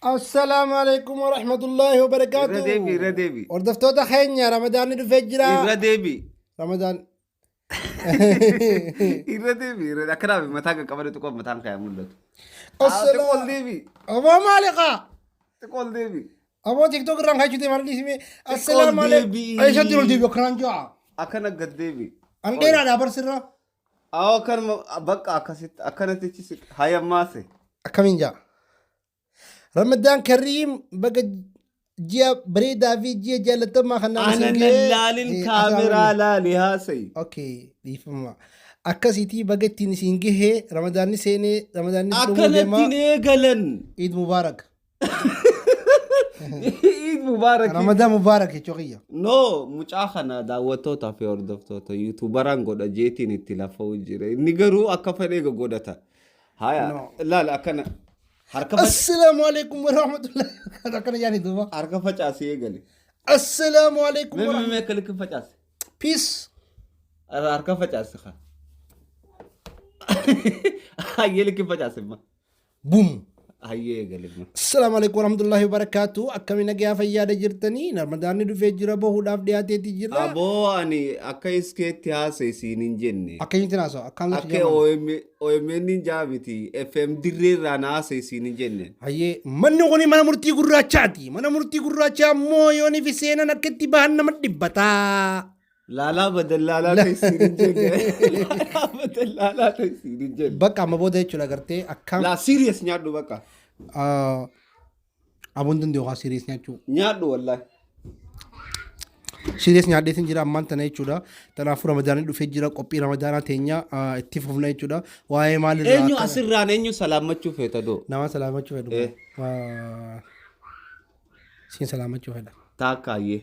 Assalaamu alaikum warahmatullaahi wabarakaatu. Irra deebi, irra deebi. Hordoftoota keenya Ramadaanni dhufee jira. Irra deebi. Ramadaan. Irra deebi. Irra akkanaaf mataa qaqqabade xiqqoo mataan kaya mul'atu. Assalaa- Xiqqoo ol deebi. Aboo maali kaa? Xiqqoo ol deebi. Aboo TikTok irraan kaachuu deemaa dhiisime. Assalaamu alaikum. deebi'i. Eessatti ol deebi akkanaan ji'a. Akkana gad deebi. An dheeraadha barsirra. Awwa akkanuma bakka akkasitti akkanatti hayammaase. Akkamiin ja'a? Ramadaan Kariim baga ji'a bareedaa fi ji'a jaalatamaa kanaan Ana isin nan ga'ee. laalin kaameraa laali haasayi. Okay, dhiifama. Akkasiitii baga ittiin isin gahee Ramadaanni seenee Ramadaanni dhumuu deema. Akkanatti eegalan. Iid Mubaarak. Iid Mubaarak. Ramadaan Mubaarak jechuu kiyya. No, mucaa kana daawwattootaa fi hordoftoota yuutuubaraan godha jeetiin itti lafa'u jira. Inni garuu akka fedhee godhata. Haya, No. laal akkana. Harka Assalaamu alaikum warahmatullahi akkana yaani duuba. Harka facaasee eegale. Assalaamu alaikum Mee mee warahmatullahi. mee akka likki facaase. Peace. Harka facaase kaa. Hayyee likki facaase ma. Boom. Hayyee eegale ma. Assalaamu alaikum warahmatullahi wabarakatuh. Akkami nagayaa fayyaada jirtanii? Ramadaanni dhufee jira bahuudhaaf dhiyaateeti jira. Aboo ani akka iskeetti haasa'e siin hin jenne. Akkamitti haasa'u? Akkaan Akka OMN hin jaa miti FM dirree irraa na haasa'e siin hin jenne. Hayyee manni kuni mana murtii gurraachaati. Mana murtii gurraachaa immoo yoonii fi seenan akka itti bahan nama dhibbataa. Laalaa badallaalaa ta'e siin hin jenne. Laalaa badallaalaa ta'e siin hin jenne. Bakka amma booda jechuudha gartee akkaan Laa serious nyaadhu bakka. Abuun danda'u haa serious nyaachuu. Nyaadhu wallahi. Serious nyaadheetiin jira ammaan tana jechuudha. Kanaafuu ramadaanni dhufee jira qophii ramadaanaa teenya itti fufna jechuudha. Waa'ee maalirraa Eenyu asirraan eenyu salaammachuu feeta doo? Nama salaamachuu fedhu. Siin salaamachuu fedha. Taakkaayyee.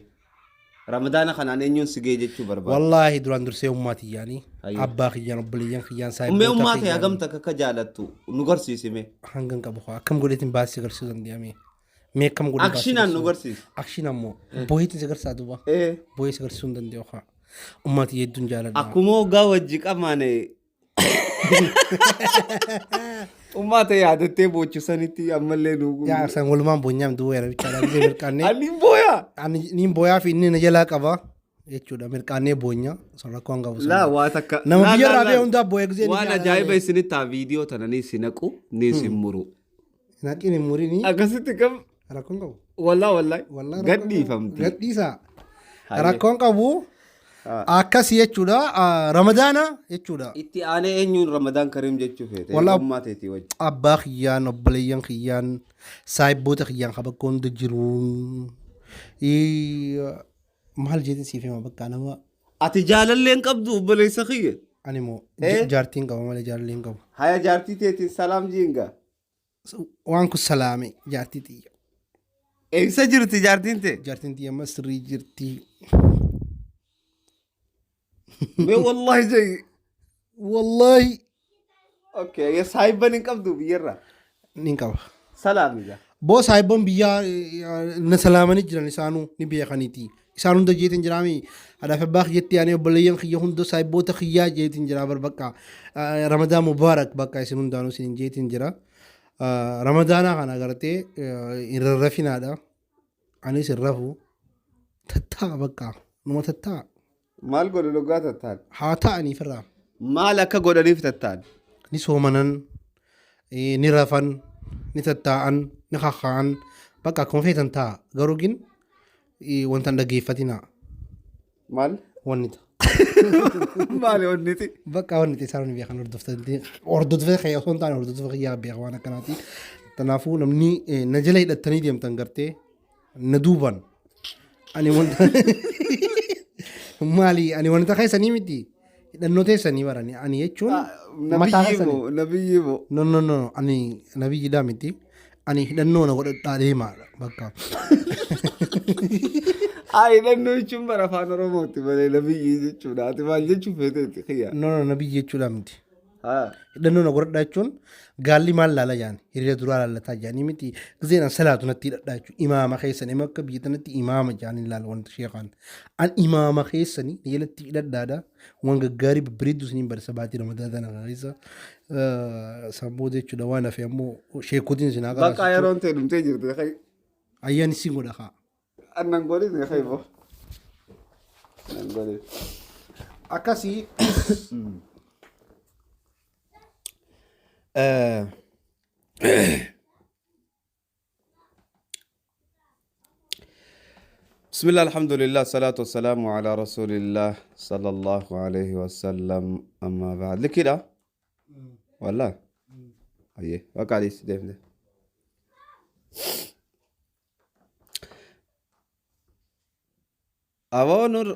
Ramadaana kanaan eenyuun si ga'e jechuu barbaada? Wallaahi duraan dursee ummaa tiyyaanii Hayyee. abbaa kiyyaan obboleeyyan kiyyaan Ummee saahiboota ummaa ta'e kiyyaan hagam takka akka jaalattu nu garsiisi mee. hangan qabu haa akkam godheetiin baasii agarsiisuu danda'ame mee akkam godhee baasii Akshinaan nu agarsiisuu garsiisi. akshin ammoo booheetiin si agarsiisaa duuba boohee si agarsiisuu hin danda'u haa ummaa tiyya hedduun jaaladha. Akkuma hoggaa wajji qamaane ummaa ta'e yaadattee boochisanitti ammallee nu Yaa isaan walumaan boonyaam duuba yaada bichaadha gisee mirqaannee Ani hin booyaa. ani niin booyaa fi inni na jalaa qaba jechuudha mirqaannee boonya sun rakkoo hin qabu sun. Laa waa takka. Nama laa, biyya laa, irraa laa. ba'e hundaa boo'ee gisee ni Waan jaalala ajaa'iba malee. isinitti haa viidiyoo tana ni isin naqu ni isin muru. Naqiin hin murinii Akkasitti kam rakkoon qabu. wallaa wallaa Wallaa gad dhiifamti. Gadhiisaa. Hayyee. Rakkoon qabu akkasii jechuudha. Ramadaana jechuudha. Itti aanee eenyuun Ramadaan Kariim jechuu feete? Wallaa- Ummaa teetii wajji. Abbaa kiyyaan, obboleeyyan kiyyaan, saahibboota kiyyaan kan bakka hunda jiruun. Maal jeetiin siif hima bakka nama Ati jaalallee hin qabdu obboleessa kiyya. ani immoo Eh? jaartiin qaba malee jaalallee hin qabu. Haya jaartii teetiin salaam jiinga. Waan kun salaame jaartii xiyya. Eessa jirti jaartiin tee? Jaartiin xiyya amma sirrii jirti. Mee wallahi jee. Wallaahi Okay, saayibban hin qabdu biyyarraa. ni qaba. Salaami gaa. Boo saayibban biyyaa na salaamanii jiran isaanuu ni beekaniiti. Isaan hunda jeetiin jiraami. Haadhaaf abbaa kiyyatti aanee obboleeyyan kiyya hunda saayibboota kiyyaa jeetiin jira bar bakka. Ramadaan mubaarak bakka isin hundaanuu isin jeetiin jira. Ramadaanaa kana agartee hin rarrafinaadha. Anis hin rafu. Tattaa bakka. Numa tattaa. Maal godhu dhugaa tattaan? Haa ta'aniif irraa. Maal akka godhaniif tattaan? Ni soomanan, ni rafan, ni tattaa'an, ni kakaa'an. Bakka akkuma feetan ta'a. Garuu gin wanta hin dhaggeeffatinaa. Maal? Wanni ta'a. Maali onniti? Bakka wanni isaan ni beekan hordoftoonni hordoftoota kiyya osoo hin taane hordoftoota kiyyaa beeka waan akkanaati. Kanaafuu namni na jala hidhattanii deemtan gartee na duuban ani wanta maali ani wanta keessanii miti hidhannoo teessanii barani ani jechuun mataa Nabiyyii keessanii. moo? Nabiyyii moo? No no no ani nabiyyiidhaa miti ani hidhannoo na godhadhaa deemaadha bakka. Haa hidhannoo jechuun bara afaan Oromootti malee nabiyyii jechuudha. Ati maal jechuu feeteeti kiyya? No no nabiyyi jechuudha miti. Haa. Hidhannoo na godhadhaa jechuun gaalli maal laala jaan hiriira duraa laallataa jaanii miti gizeen an salaatu natti hidhadhaa jechuun imaama keessan ima akka biyya tanatti imaama jaanii laala wanta sheekaan an imaama keessanii na jalatti hidhadhaadha waan gaggaarii babbareedduu isiniin barsa baatii ramadaa tana keessa san booda jechuudha waan hafe ammoo sheekotiin isin haa Bakka qaraasisu yeroon ta'e dhumtee jirti. ayyaan isin godha kaa. Annan godhin kaybo. Nan godhin. Akkasii بسم الله الحمد لله الصلاة والسلام على رسول الله صلى الله عليه وسلم أما بعد لكده والله أيه وقع لي ديف ديف Aboo nur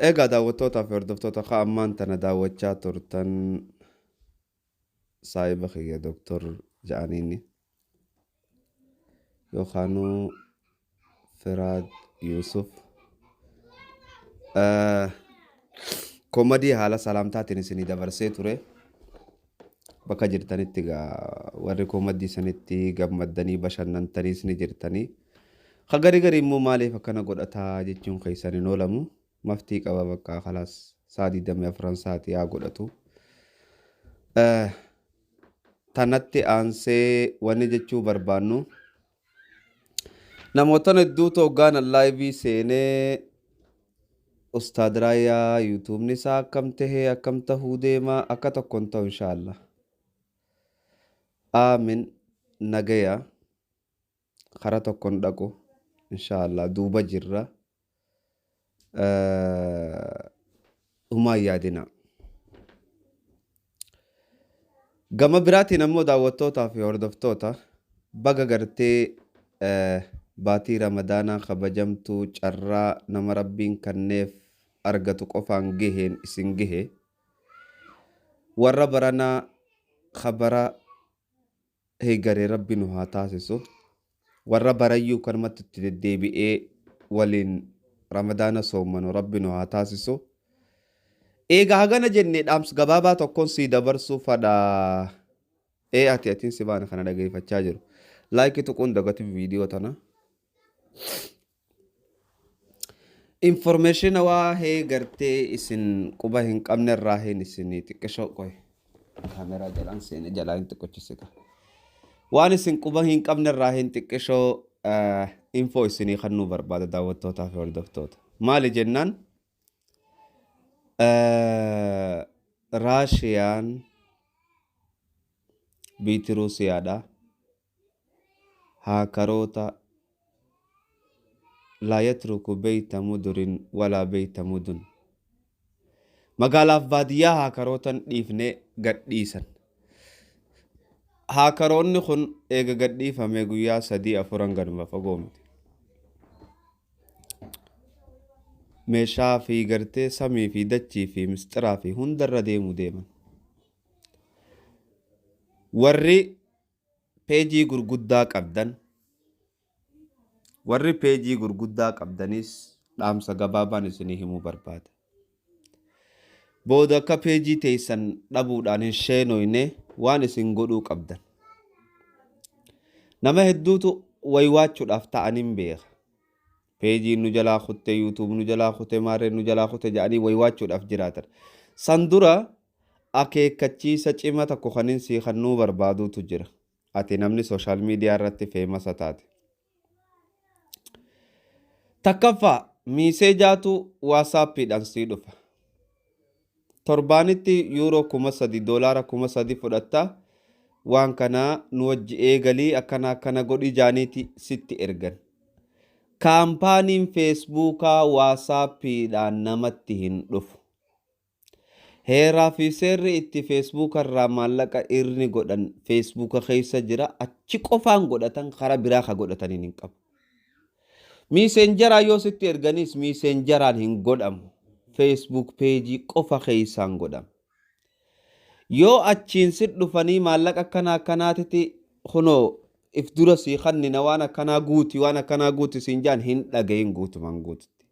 egaa daawwattootaa fi hordoftoota kaa ammaan tana daawwachaa turtan saahiba kiyya Doktor ja'aniini yookaanuu Firaad Yuusuf Koomadii haala salaamtaatiin isinii dabarsee ture. Bakka jirtanitti egaa warri koomadii sanitti gammaddanii bashannantaniis ni jirtanii. Ka gari gari immoo maaliif akkana godhataa jechuun keessan hin oolamu. Maftii qaba bakka kalaas sa'a 24 sa'aatii haa godhatu. Tanatti aansee wanni jechuu barbaannu Namootan hedduutu hoggaan an laayivii seenee Ustaad Raayyaa yuutuubni isaa akkam tahee akkam tahuu deema akka tokko hin ta'u inshaallah. Aamin nagaya kara tokko hin dhaqu inshaallah duuba jirra. Humaa hin yaadinaa. Gama biraatiin ammoo daawwattootaa fi hordoftoota baga gartee baatii Ramadaanaa kabajamtuu carraa nama Rabbiin kanneef argatu qofaan gaheen isin gahe. Warra baranaa ka bara heegaree Rabbi nu haa taasisu. Warra barayyuu kanumatti itti deddeebi'ee waliin Ramadaana soommanu Rabbi nu haa taasisu. Eega hagana jenne dhaams gabaabaa tokkon sii dabarsuu fadha. Ee ati atiin si baana kana dhageeffachaa jiru. Laayikii tuquun dagatin viidiyoo tana. Information waa'ee gartee isin quba hin qabne irraa hin isinii xiqqishoo qoy. Kaameraa jalaan seene jalaa hin xiqqochisita. Waan isin quba hin qabne irraa hin xiqqishoo info isinii kannuu barbaada daawwattootaa fi hordoftoota. Maali jennaan Raashiyaan biitti Ruusiyaadha. Haakaroota laa yatruku beyta mudurin walaa beyta mudun. Magaalaaf baadiyyaa haakarootan dhiifne gadhiisan. Haakaroonni kun eega gadhiifame guyyaa sadii afuran ganuma fagoo miti. Meeshaa fi gartee samii fi dachii fi misxiraa fi hundarra deemuu deeman. Warri peejii gurguddaa qabdan Warri peejii gurguddaa qabdanis dhaamsa gabaabaan isinii himuu barbaada. Booda akka peejii teessan dhabuudhaan hin sheenoyne waan isin godhuu qabdan. Nama hedduutu waywaachuudhaaf ta'anin beeka. Peejiin nu jalaa kutte, YouTube nu jalaa kute, maarreen nu jalaa kute jedhanii waywaachuudhaaf jiraatan. San dura akeekkachiisa cima tokko kanin sii kannuu barbaaduutu jira. Ati namni social media irratti feemasa taate. Takkaffaa miiseejaatu waasaappiidhaan sii dhufa. Torbaanitti yuuroo 3000 doolaara 3000 fudhatta waan kana nu wajji eegalii akkana akkana godhi jaaniiti sitti ergan. Kaampaaniin feesbuukaa waasaappiidhaan namatti hin dhufu. Heeraa fi seerri itti feesbuuka irraa maallaqa irni godhan feesbuuka keessa jira achi qofaan godhatan kara biraa ka godhataniin hin qabu. Miiseenjaraa yoo sitti erganiis miiseenjaraan hin godhamu. Facebook peejii qofa keessaan godhama. Yoo achiin sit dhufanii maallaqa akkanaa akkanaatiti kunoo if dura sii kannina waan akkanaa guuti waan akkanaa guuti siin jaan hin dhagahin guutumaan guututti.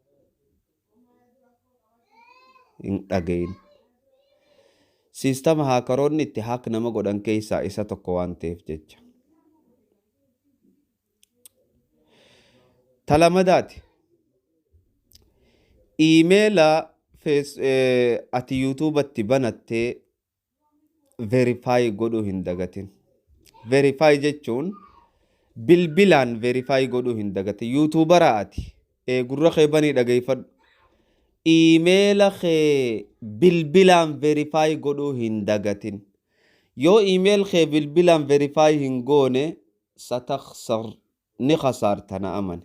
Hin dhagahin. Siistama haakaroonni itti hack nama godhan keessaa isa tokko waan ta'eef jecha. Ta lamadaati. Iimeela ati yuutuubatti banattee verify godhuu hin dagatin. Verify jechuun bilbilaan verify godhuu hin dagatin. Yuutuubara ati gurra kee banii dhageeffadhu. Iimeela kee bilbilaan verify godhuu hin dagatin. Yoo email kee bilbilaan verify hin goone, satakhsar, ni khasaarta, na amane.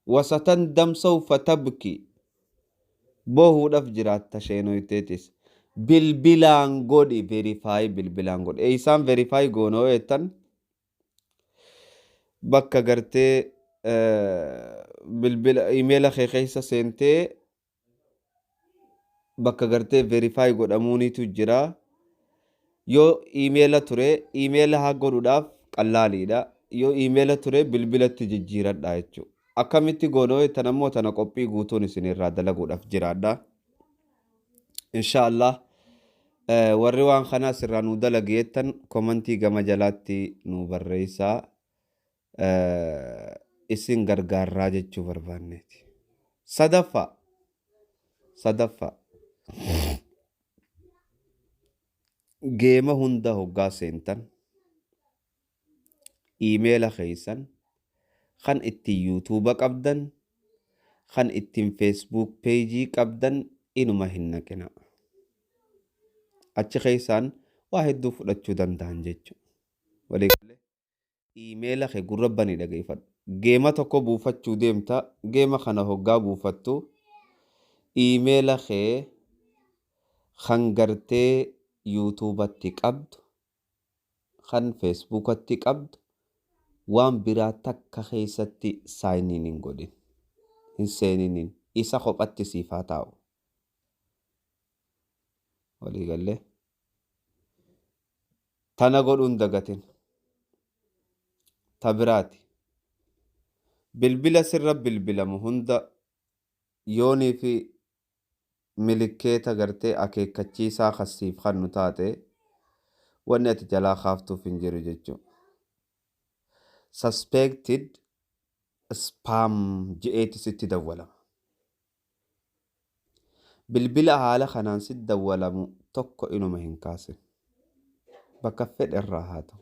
Wasatandam sawfa tabki, bohuudhaf jiraatta sheenoyteetis. Bilbilaan godhi verify, bilbilaan godhi. Eeysaan verify goona yoo jettan, bakka gartee bilbila imeela kee keessa seentee bakka gartee verify godhamuunitu jira. Yoo imeela ture, imeela haa godhuudhaaf qallaaliidha. Yoo imeela ture, bilbilatti jijjiiradha jechuudha. Akkamitti goona yoo jettan ammoo, tana qophii guutuun isin irraa dalaguudhaaf jiraadha. Inshaallah, warri waan kanaa sirraa nuu dalagi jettan, komantii gama jalaatti nuu barreessaa, isin gargaarraa jechuu barbaanneeti. Sadaffaa, geema hunda hoggaa seentan iimeela keessan kan ittiin yuutuuba qabdan, kan ittiin Facebook peejii qabdan inuma hin naqina. Achi keessaan waa hedduu fudhachuu danda'an jechuudha. Waliigalee iimeela kee gurra banii dhageeffadhu. Geema tokko buufachuu deemta. Geema kana hoggaa buufattu iimeela kee kan gartee yuutuubatti qabdu, kan feesbuukatti qabdu, waan biraa takka keessatti sign in hin godhin. Hin seeninin. Isa kophatti siif haa taa'u. Waliigallee. Tana godhuun dagatin. Ta biraati. Bilbila sirra bilbilamu hunda yoonii fi milikkeeta gartee akeekkachiisaa kasiif kannu taate, wanni ati jalaa kaaftuuf hin jiru jechuudha. Suspected spam je'eeti sitti dawwalama. Bilbila haala kanaan sitti dawwalamu tokko inuma hin kaasin. Bakka fedhe irraa haa ta'u.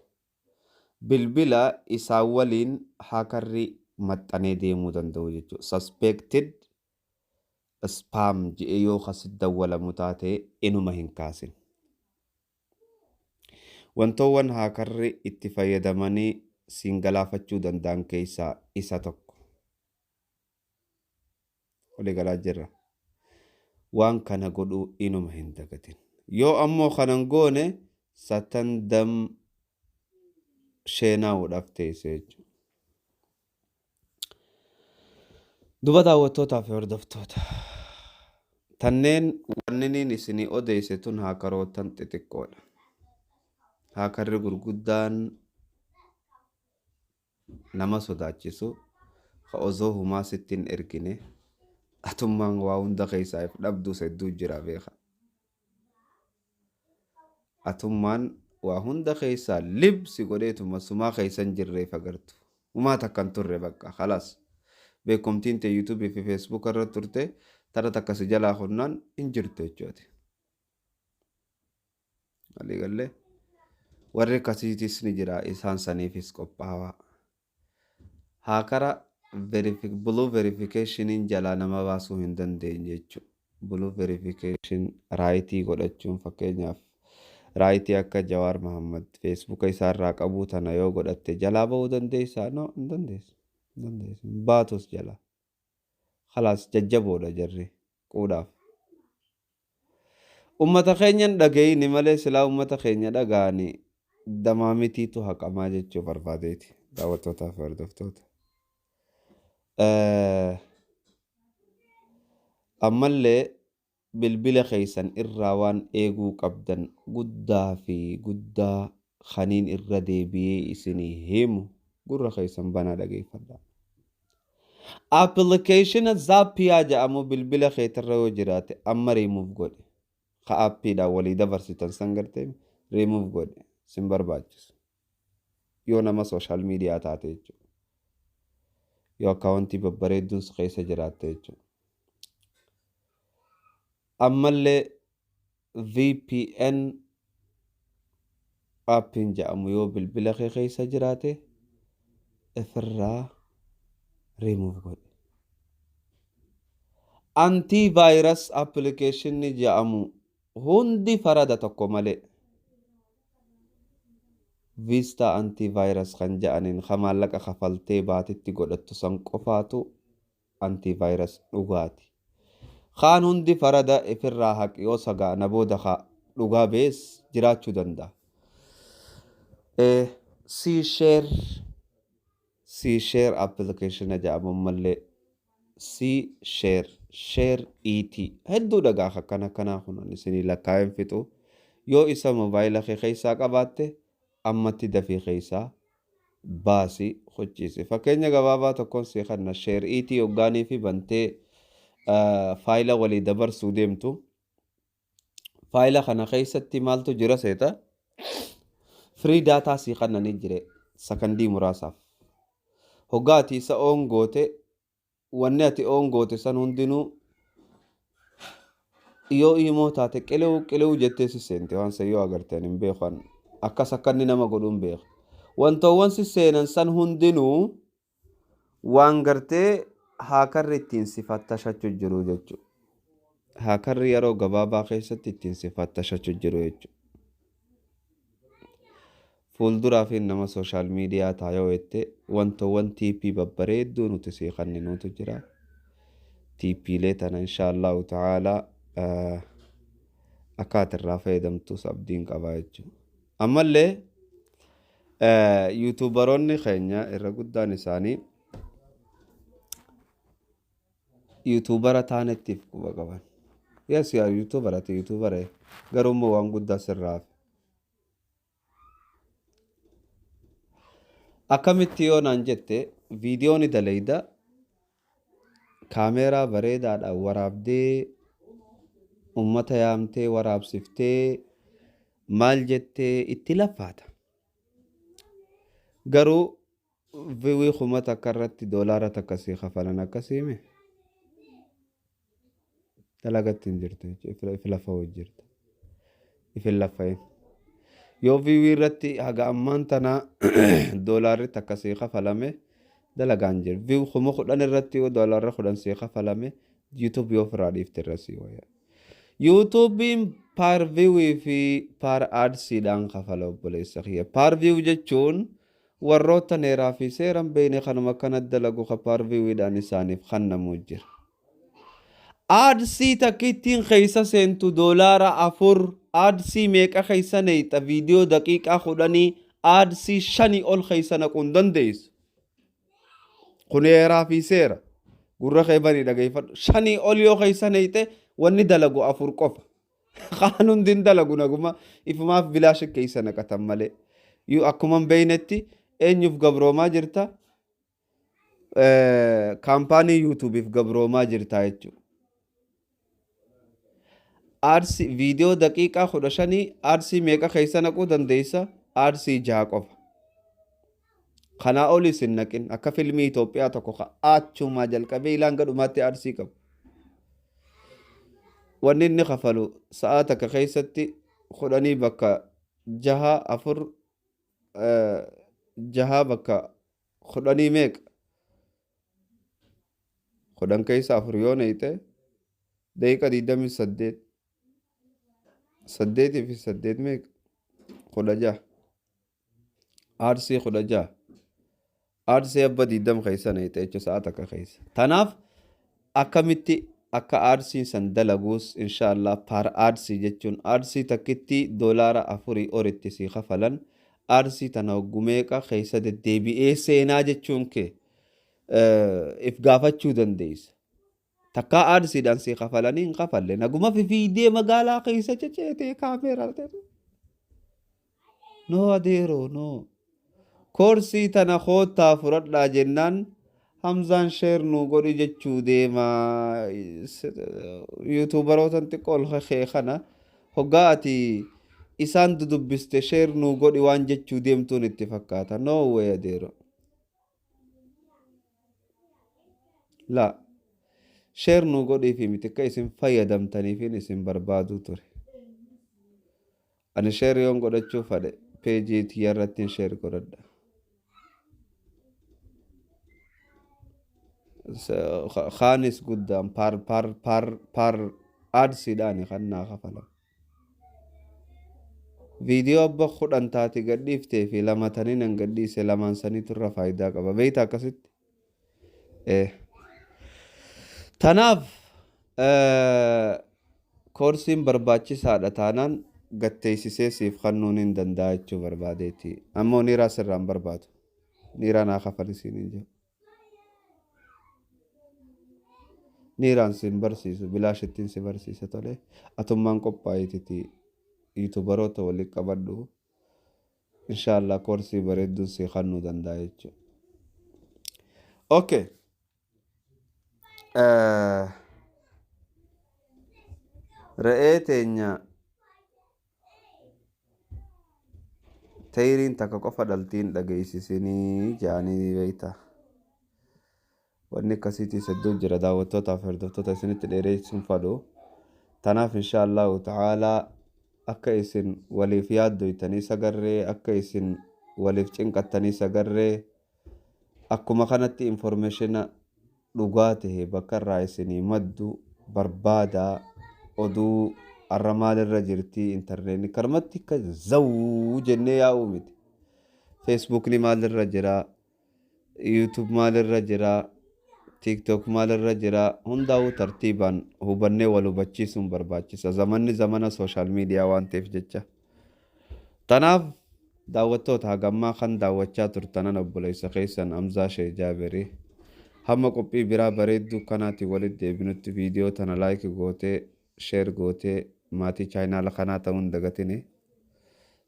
Bilbila isaan waliin haakarri maxxanee deemuu danda'u jechuudha. Suspected spam je'ee yoo kasitti dawwalamu taate, inuma hin kaasin. Wantoowwan haakarri itti fayyadamanii siin galaafachuu danda'an keessaa isa tokko. Walii galaa jirra. Waan kana godhuu inuma hin dagatin. Yoo ammoo kanan goone, satandam, sheenaa'uudhaaf teesse jechuudha. Duba daawwattootaa fi hordoftoota. Tanneen wanniniin isinii odeesse tun haakarootan xixiqqoodha. Haakarri gurguddaan nama sodaachisu ka osoo humaa sitti hin ergine atummaan waa hunda keessaa if dhabduus hedduu jira, beeka. Atummaan waa hunda keessaa libsi godheetuma sumaa keessa hin jirreef agartu. Humaa takka hin turre, bakka khalaas. Beekumtiin ta'e yuutuubii fi feesbuuk irra turte tara takka si jalaa kunnaan hin jirtu jechuudha. Waliigallee warri akkasiitis ni jira, isaan saniifis qophaawaa. Haakara blue verificationin jalaa nama baasuu hin dandeenye jechuudha. Blue verification raayitii godhachuun, fakkeenyaaf raayitii akka Jawaar Mahammad feesbuuka isaarraa qabuu tana yoo godhatte, jalaa bahuu dandeessaa? No, hin dandeessu. Hin dandeessu. Baatus jalaa. Khalaas, jajjaboodha jarri quudhaaf. Ummata keenyan dhagayini malee, silaa ummata keenya dhaga'anii damaamitiitu haqamaa jechuu barbaadeeti, daawwattootaa fi hordoftoota. Ammallee bilbila keessan irraa waan eeguu qabdan guddaa fi guddaa kaniin irra deebi'ee isinii himu, gurra keessan banaa dhageeffadhaa. Appilikeeshina Zapia jedhamu bilbila keetirra yoo jiraate, amma riimuuf godhi. Ka aappiidhaan walii dabarsitan san gartee remove godhe, sin barbaachisu. Yoo nama social media taate jechuudha. Yoo akkaawuntii babbareedduun si keessa jiraatte jechuudha. Ammallee VPN aappiin jedhamu yoo bilbila kee keessa jiraate ifirraa remove godhe. Antivirus appilikeeshinni jedhamu hundi farada tokko malee Vista antivirus kan jedhaniin ka maallaqa kafaltee baatitti godhattu san qofaatu antivirus dhugaati. Kaan hundi farada, ifirraa haqi. Yoo sagaa na booda ka dhugaa bees jiraachuu danda'a. C share application jedhamu ammallee C share, share et hedduu dhagaa akkana akkanaa kun isinii lakkaa'een fixu. Yoo isa mobaayila kee keessaa qabaatte, ammatti dafii keessaa baasii hojjiise. Fakkeenya gabaabaa tokkoon sii kanna. SHAREit hoggaanii fi bantee faayila walii dabarsuu deemtu, faayila kana keessatti maaltu jira seeta? Free data sii kannanii jire sakandii muraasaaf. Hoggaa ati isa on goote, wanni ati on goote san hundinuu yoo imoo taate qilew qilew jettee si seente. Waan san yoo agarteen hin beeku, akkas akka inni nama godhu hin beeku. Wantoowwan si seenan san hundinuu waan gartee hackerri ittiin si fattashachuu jiru jechuudha. Hackerri yeroo gabaabaa keessatti ittiin si fattashachuu jiru jechuudha. Fuulduraa fi nama social media taayoo jette, wantoowwan tiippii babbareedduu nuti sii kenninuutu jira. Tiippiilee tana insha Allahu ta'aalaa akka ati irraa fayyadamtus abdiin qabaa jechuudha. Ammallee YouTuberoonni keenya irra guddaan isaanii YouTubera taanettiif quba qaban. Yes, yaa YouTuber, ati YouTubera, garuu immoo waan guddaa sirraa hafe. Akkamitti yoo naan jette, viidiyoo ni dalayda, kaameeraa bareedaadhaan waraabdee, ummata yaamtee waraabsiftee, maal jettee itti laffaata. Garuu viewii 1000 irratti $1 sii kafalan akkasiime dalagatti hin jirtu jechuudha. If lafa jirta. If hin laffa'in. Yoo viewii irratti haga ammaan tana $1 sii kafalame, dalagaan jiru. View 10,000 irratti yoo $10 sii kafalame, YouTube yoo ofirraa dhiifte irra sii wayya. YouTubeiin per viewii fi per adsiidhaan kafala, obboleessa kiyya. Per view jechuun warroota neeraa fi seeran beekne kanuma akkana dalagu ka per viewiidhaan isaaniif kennamu jira. Adsii takkittiin keessa seentu $4. Adsii meeqa keessa neexa? Viidiyoo daqiiqaa 10 adsii shanii ol keessa naquu hin dandeessu. Kun heeraa fi seera. Gurra kee banii dhageeffadhu. Shanii ol yoo keessa neeyxe, wanni dalagu afur qofa. Kaan hundi hin dalagu, naguma ifumaaf bilaasha keessa naqatan malee. Yoo akkuma hin beeynetti eenyuuf gabroomaa jirta? Kaampaanii YouTubeiif gabroomaa jirta jechuudha. Adsii viidiyoo daqiiqaa 15 adsii meeqa keessa naquu dandeessa? Adsii jaha qofa. Kanaa olis hin naqin. Akka filmii Itoophiyaa tokko ka achumaa jalqabee ilaan gadhumaatti adsii qabu. Wanni inni kafalu sa'aa takka keessatti 10 bakka jaha afur, jaha bakka 10 meeqa? 10 keessa afur yoo neeyxe, daqiiqa 28, saddeetii fi saddeet meeqa? 16. Adsii 16, adsii abba 20 keessa neeyxe jechuudha sa'a takka keessa. Tanaaf akkamitti akka adsiin san dalaguus inshaallah. Per adsii jechuun adsii takkitti $4 olitti sii kafalan. Adsii tana hoggumeeqa keessa deddeebi'ee seenaa jechuun kee if gaafachuu dandeessa. Takkaa adsiidhaan sii kafalanii hin kafalle, naguma fifiidee magaalaa keessa ceceetee kaameeraa. No adeeroo, no. Koorsii tana koottaa fudhadhaa jennaan, Hamzaan share nuu godhi jechuu deema. YouTuberootan xiqqoo ol kakee kana Hoggaa ati isaan dudubbiste share nuu godhi waan jechuu deemtuun itti fakkaata. No way adeero. Laa. Share nuu godhiifi miti akka isin fayyadamtaniifin isin barbaaduu ture. Ani share yoon godhachuu fadhe peejii tiyya irrattin share godhadha. Kaanis guddaan par par par par aadsiidhaani kan naa kafalamu. Viidiyoo abba 10 taati gadhiiftee fi lama taniin an gadhiise lamaan saniitu irra faayidaa qaba. Beeyta akkasitti? Ee. Tanaaf koorsiin barbaachisaadha taanaan gatteessisee siif kannuun hin danda'a jechuu barbaadeeti. Ammoo niiraa sirraa hin barbaadu. Niiraa naa kafali siin hin jedhu. Niiraan sin barsiisu bilaashittiin si barsiisa tole. Atummaan qophaa'ititi yuutubaroota waliin qabadhu. Inshaallah koorsii bareedduun sii kannuu danda'a jechuudha. Okay. Re'ee teenya tayriin takka qofa dhaltiin dhageessisinii jedhanii beektaa. Wanni akkasiitiis hedduu jira daawwattootaaf hordoftoota isinitti dheereessuun fadhu. Tanaaf insha Allahu ta'aalaa akka isin waliif yaaddoytanii sagarree akka isin waliif cinqattanii sagarree akkuma kanatti informationa dhugaa tahe bakka irraa isinii maddu barbaadaa oduu arra maalirra jirti internetni karmatti akka zawuu jennee yaa'uu miti. Facebookni maalirra jira YouTube maalirra jira TikTok maalirra jira hundaa'uu tartiibaan hubannee wal hubachiisuun barbaachisa. Zamanni zamana social media waan ta'eef jecha. Tanaaf daawwattoota haga ammaa kan daawwachaa turtanan obboleessa keessan Hamzaa Shee Jaaberi. Hamma qophii biraa bareedduu kanaatiin walitti deebinutti viidiyoo tana like gootee share gootee maatii chaayinaala kanaa ta'uu hin dagatini.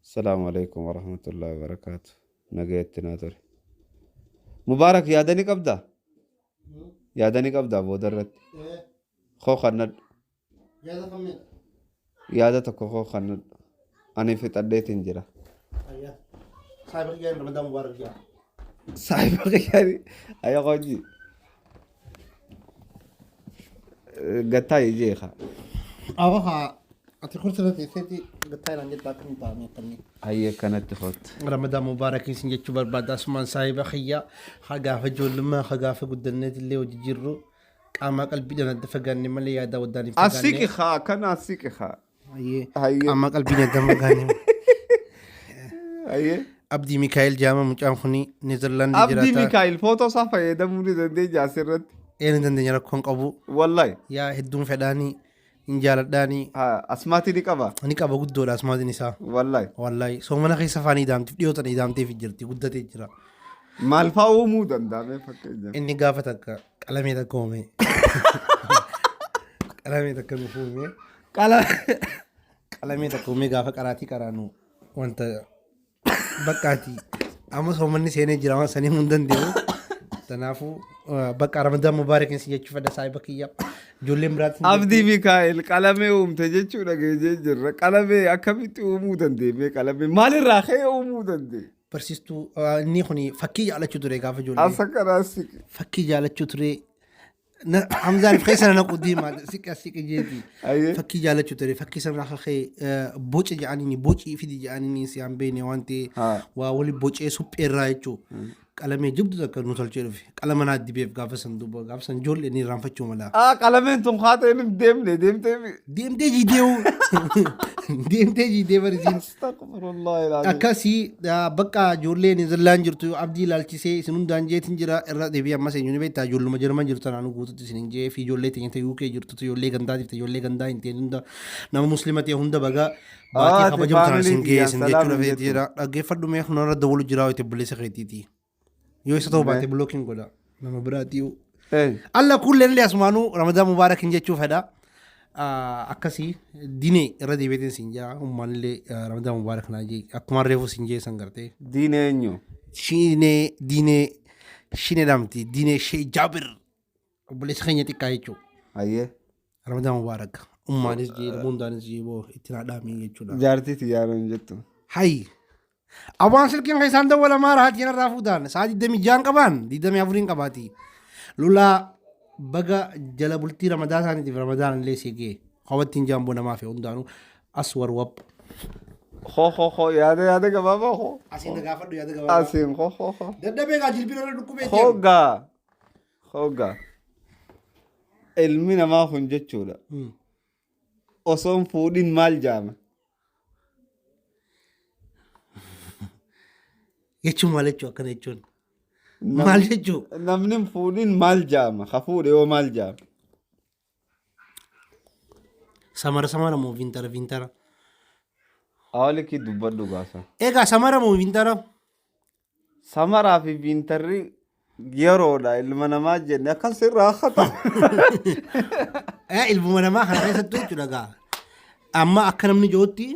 Assalaamu alaikum warahmatullahi wabarakaatu. Nagayatti naa ture. Mubaarak yaada ni qabdaa? Yaada ni qabdaa booda irratti? Koo kannadhu. Yaada kamidha? Yaada tokko koo kannadhu. Ani fixadheetiin jira. Ayyaa. Saahiba kiyyaan Ramadaan Mubaarak jaa. Saahiba kiyyaani ayya qoonji. Gattaa jeeqa. Awa haa ati kursi irra teesseeti gattaa irraan jettaa akkam taa'anii akkamii. Hayyee kanatti kootu. Ramadaan Mubaarak isin jechuu barbaada asumaan saahiba kiyya haa gaafa ijoollummaa haa gaafa guddanneet illee hojii jirru qaamaa qalbiidhaan adda fagaanne malee yaada waddaan hin fagaanne. Asiqi haa kana asiqi haa. Hayyee Hayyee. qaamaa qalbiin adda fagaanne. Hayyee. Abdii Mikaa'el jaama mucaan kuni Neezerlaandii Abdii jiraata. Mikaa'el footoo isaa fayyadamuu ni dandeenya asirratti. Een hin dandeenya rakkoon qabu. Wallahi. Yaa hedduun fedhaanii hin jaaladhaanii Ha, Asmaatii ni qaba. ni qaba guddoodha asmaatiin isaa. Wallahi. Wallahi soomana keessa afaan idaamtiif dhiyootan idaamteef jirti guddatee jira. Maal fa'aa uumuu danda'a mee fakkeenyaaf? Inni gaafa takka qalamee takka uume. Qalamee takka nuuf uume. Qalamee takka uumee gaafa qaraatii qaraanu wanta baqqaati. Amma soomanni seenee jira waan sanii hin danda'u. Kanaafuu bakka Ramadaan Mubaarak isin jechuu fedha saahiba kiyya. Ijoolleen biraatti. Abdii Mikaa'el qalamee uumte jechuu dhageenyee jirra. Qalamee akkamitti uumuu dandeenye qalamee maalirraa ka'ee uumuu dandeenye? Barsiistuu inni kun fakkii jaalachuu ture gaafa ijoollee. Asa kanaa siqi. Fakkii jaalachuu ture. Hamzaan keessa na naqu diimaa siqa siqa jeeti. Ayyee. Fakkii jaalachuu ture fakkii sanarraa kakee boca jedhaniini bocii fidi jedhaniini si han beekne waan ta'e Haa. waa wali bocee supheerraa jechuu. Qalamee jibdu takka nu tolchee dhufe. Qalama naa dibeef gaafa san duuba gaafa san ijoollee ni irraanfachuu mala. Aa qalameen tun haata inni deemne deemtee. Deemtee jiideewu. Deemtee jiidee barisiin. Astaghfirullah ilaalim. Akkasii bakka ijoollee Neezerlaan jirtu abdii ilaalchisee isin hundaan jeetiin jira irra deebi'ee ammas eenyu ni beektaa ijoolluma Jarman jirtu tanaan guututti isin hin jee fi ijoollee teenya ta'e UK jirtu ijoollee gandaatiif ijoollee gandaa hin ta'in hunda nama muslima ta'e hunda baga baatii Ati kabajamtu tanaan faamilii isin ga'e tiyyaan isin salaam jechuudha hin feeti jettu. jira dhaggeeffadhu mee kunarra dawwalu jira itti obboleessa keetiiti yoo isa ta'uu baate bilookiin godha nama biraatii Eh, Alla kulleen illee asumaanuu Ramadaan Mubaarak hin jechuu fedha. Akkasii dinee irra deebiitiin siin jaa ummaan illee Ramadaan Mubaarak naa jee akkuma reefu siin jee san gartee. Diin eenyu? Shinee diinee shinee dhamti diinee shee jaabir obboleessa keenya xiqqaa jechuu Hayyee. Ramadaan Mubaarak. Ummaanis jee nama hundaanis jee boo itti naa dhaamii jechuudha. Jaartii tiyyaa hin jettu. Hayi. Awwaan silkiin keessaan dawwalamaa raatiin irraa fuudhaan sa'a 26 qabaan 24 qabaati. Lulaa baga jala bultii ramadaa isaaniitiif ramadaan illee siigee hawattiin jaamboo namaa fi hundaanuu as warwab. Ho ho ho yaada yaada gabaabaa ho. Asiin na gaafadhu yaada gabaabaa. Asiin ho ho ho. Dadhabee gaa jilbiin irra dhukkubee jiru. Hoggaa. Hoggaa. Ilmi namaa kun jechuudha. Osoo hin fuudhin maal jaama? Jechuun maal jechuu akkana jechuun? Maal jechuu? Namni hin fuudhin maal jaama? Ka fuudhe yoo maal jaama? Samara samara moo vintara vintara? Awaalikii dubbadhu gaasa. Egaa samara moo vintara? Samaraa fi viintarri yeroodha ilma namaa jenne akkas irraa hata. Ilmuma namaa kana keessattuu jechuudha gaa. Amma akka namni jirutti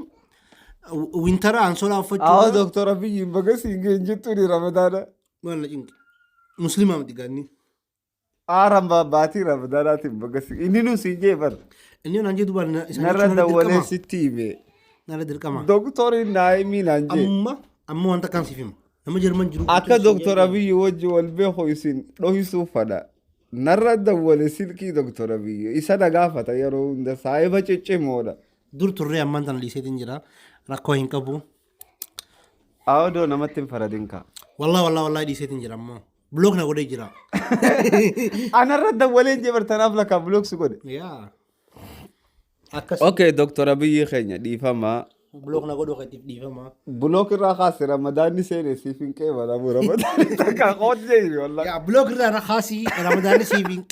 wintara ansoolaa Awwa uffachuu. Dooktor Abiyyiin baga siin geenye jettuuni Ramadaana. Maal na cinqe? Musliima miti gaanni. Aaran baatii Ramadaanaatiin baga siin inni nu siin jee bar. Inni naan jedhu duubaan isaan Narra jechuun dawwalee dirqama. sitti hime. Narra dirqama. Dooktoriin Naayimii naan jee. Amma amma wanta akkaan siif hima. Nama Jarman jiru. Akka Dooktor Abiyyi wajji wal beeku isin dhohisuu fadha. Narra dawwale silkii Dooktor Abiyyi isa na gaafata yeroo hunda saahiba ciccimoodha. Dur turree ammaan tana dhiiseetiin jira. Rakkoo hin qabu. Awwadoo namatti hin faradin kaa. Wallah wallah wallah dhiiseetiin jira ammoo. Block na godhee jira. Anarra dawwalee jee bartanaaf lakkaa block si godhe. Yaa. Akkas Okay, Dooktor Abiyyi keenya dhiifama. block na godhuu keetiif dhiifama. Block irraa kaase Ramadaanni seene siif hin qeebalamu. Ramadaanni takka qoot jee wallahi. Yaa block irraa na kaasii Ramadaanni siif hin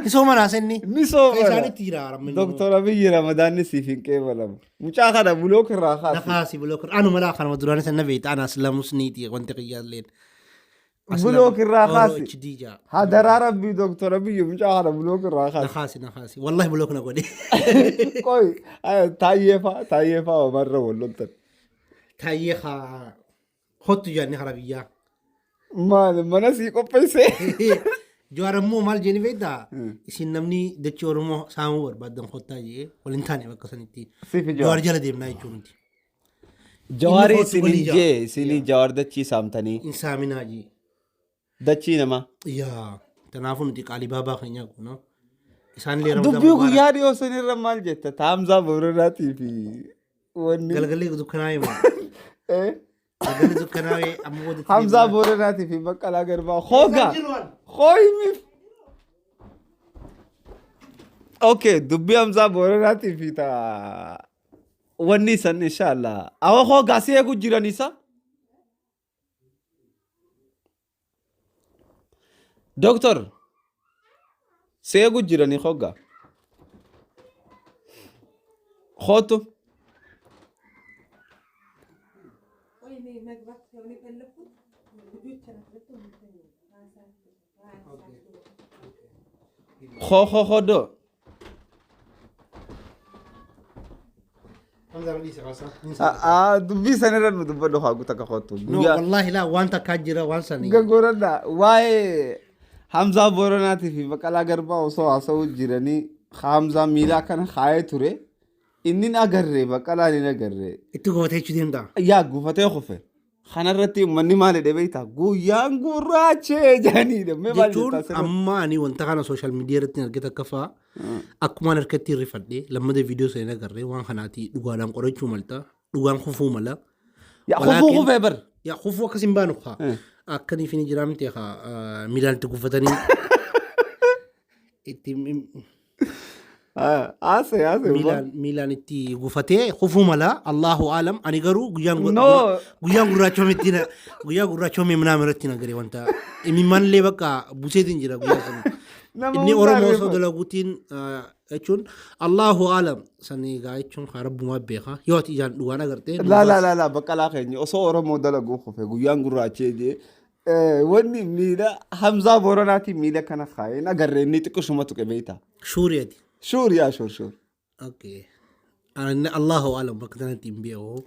Ni sooma naasenni. Ni soomana. Isaanitti jira Ramadaanni. Dooktor Abiyyi Ramadaanni siif hin qeebalamu. Mucaa kana block irraa Na kaase. kaasii block irraa. Anu malaa kanuma duraan isa na beekta ana aslamus niiti wanti qiyyaalleen. Block irraa kaasi. HD jaa. Hadaraa Rabbii Dooktor Abiyyi mucaa kana block irraa Na kaase. kaasi na kaasi. Wallahi block na godhe. Qoy taayyee faa taayyee faa omarra wal loltan. Taayyee haa hottu jaanni hara biyyaa. Maali mana sii qopheessee? Jawaar ammoo maal jeeni beektaa? Isin namni dachee Oromoo saamuu barbaaddan kottaa jee waliin taane bakka sanitti. Siif Jawaar. Jawaar jala deemnaa jechuun nuti. Jawaari Inni kootu isinin walii jaa. jee isinii jawaar dachii saamtanii In saaminaa jee. dachii namaa. Yaa kanaafuu nuti qaalii baabaa keenyaa kun. Isaan illee Ramadaan Dubbii mubaarak. guyyaa dhiyoo sanirra maal jetta? Taamsaa Booranaatii fi wanni. Galgalli dukkanaa'ee moo? Eh? Galgalli dukkanaa'ee amma booda. Hamzaa Booranaatii fi Baqqalaa Garbaa. Hoogaa! Hooyimiif! Okay, dubbii Hamzaa Booranaatii fi ta wanni san inshallah. Awa hoogaa si eegu jiran isa? Doctor, si eegu jiranii hoogaa. Hootu. ወይኔ መግባት ሳይሆን የፈለኩት ልጆችን አስረድተው የሚተኙ Hoo hoo hodoo. Hamzaa dhiise kaasaa. Dubbii sanirra nu dubbadhu haa guutuu akka hootu. No, wallahi laa waan takkaa jira waan sanii. Gaggoradha waa'ee Hamzaa Booranaatii fi Baqqalaa Garbaa osoo haasa'uu jiranii Hamzaa miilaa kana kaayee ture. Inni hin agarre Baqqalaan hin agarre. Itti gufatee jechuu deemta. Yaa gufatee kufe. Kanarratti uummanni maal jedhe beektaa? Guyyaan gurraachee jedhaniidha. Mee maal Jechuun jettaa sirriitti? amma ani wanta kana social media irratti hin argite akka fa'aa akkumaan harkatti hirrifadhe lammata viidiyoo sana hin agarre waan kanaati dhugaadhaan qorachuu malta dhugaan kufuu mala. Yaa kufuu Walaakin- kufee bar. Yaa kufuu akkas hin baanu kaa. Akkaniif ni jira miti kaa miilaan itti gufatanii itti Haasee haasee. miilaan itti gufatee kufuu mala Allahu aalam ani garuu guyyaan No. guyyaan gurraachometti guyyaa gurraachoome minaa irratti na gare wanta imimmanillee bakka buseetiin jira guyyaa sana. Nama Inni hundaa Oromoo osoo reefa. dalaguutiin jechuun Allahu aalam sanii egaa jechuun haa rabbumaa beeka yoo ati ijaan dhugaan agarte. Laa laa laa laa Baqqalaa keenya osoo Oromoo dalaguu kufe guyyaan gurraachee jee wanni miila Hamzaa Booranaatiin miila kana kaayeen agarre inni xiqqishuma tuqe beektaa. Shuuriyaati. Shuur yaa shuur shuur. Okay. Ani Allahu aalam bakka kanatti hin beeku.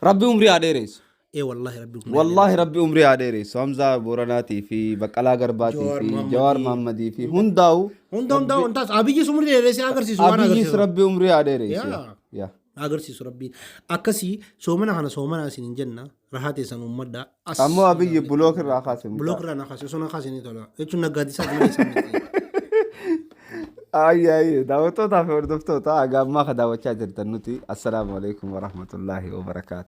Rabbi umrii haa dheeressu. Ee wallaahi rabbi umrii Wallaahi rabbi umrii haa dheeressu. Hamzaa Booranaatii fi Baqqalaa Garbaatii Jawaar fi Mohammadii. Jawaar Mahammadii fi hundaa'u Hunda hunda hundaas Abiyyis umrii dheeressee agarsiisu waan Abiyyis agarsiisu. rabbi umrii haa dheeressu. Yaa. Yaa. Agarsiisu rabbiin. Akkasii soomana kana soomana isin hin jenna rahaa teessan uummadha. As Ammoo Abiyyi bulook irraa kaase. Bulook irraa na kaase osoo na kaase ni tola. Jechuun naggaadisaa malee isaan miti. Ayyi ayyi daawwattootaa fi hordoftoota haga ammaa ka daawwachaa jirtan nuti assalaamu alaikum warahmatullaahi wabarakaatu.